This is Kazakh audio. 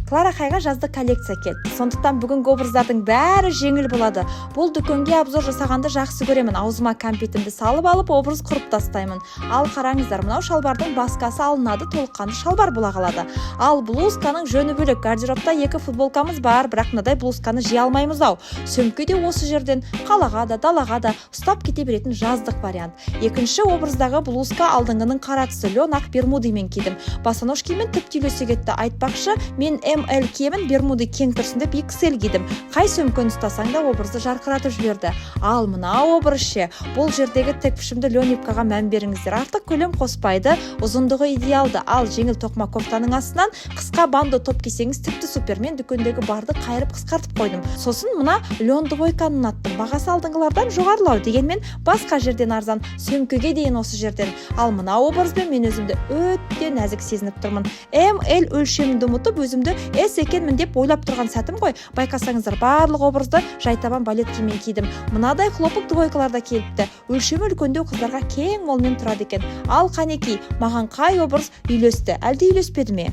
Клара Хайға жаздық коллекция келді, сондықтан бүгінгі образдардың бәрі жеңіл болады. Бұл дүкенге обзор жасағанды жақсы көремін. Аузыма кәмпитімді салып алып, образ құрып тастаймын. Ал қараңыздар, мынау шалбардың баскасы алынады, толыққанды шалбар бола қалады. Ал блузканың жөні бөлек. Гардеробта екі футболкамыз бар, бірақ мынадай блузканы жия алмаймыз ау. Сөмке де осы жерден, қалаға да, далаға да ұстап кете беретін жаздық вариант. Екінші образдағы блузка алдыңғының қара түсі, лен ақ бермудимен кидім. Босоножкимен тіпті үйлесе кетті. Айтпақшы, мен ML киемін, бермуды кең тұрсын деп XL кидім. Қай сөмкені ұстасаң да, образды жарқыратып жіберді. Ал мына образ ше? Бұл жердегі тік пішімді лен юбкаға мән беріңіздер, артық көлем қоспайды, ұзындығы идеалды. Ал жеңіл тоқыма кофтаның астынан қысқа бандо топ кисеңіз, тіпті супер. Мен дүкендегі барды қайырып, қысқартып қойдым. Сосын мына лен двойканы ұнаттым. Бағасы алдыңғылардан жоғарылау, дегенмен басқа жерден арзан. Сөмкеге дейін осы жерден. Ал мына образбен мен өзімді өте нәзік сезініп тұрмын. ML өлшемімді ұмытып, өзімді S екенмін деп ойлап тұрған сәтім ғой. Байқасаңыздар, барлық образды жайтабан балеткамен кидім. Мынадай хлопок двойкалар да келіпті, өлшемі үлкендеу қыздарға кең молмен тұрады екен. Ал қанекей, маған қай образ үйлесті, әлде үйлеспеді ме?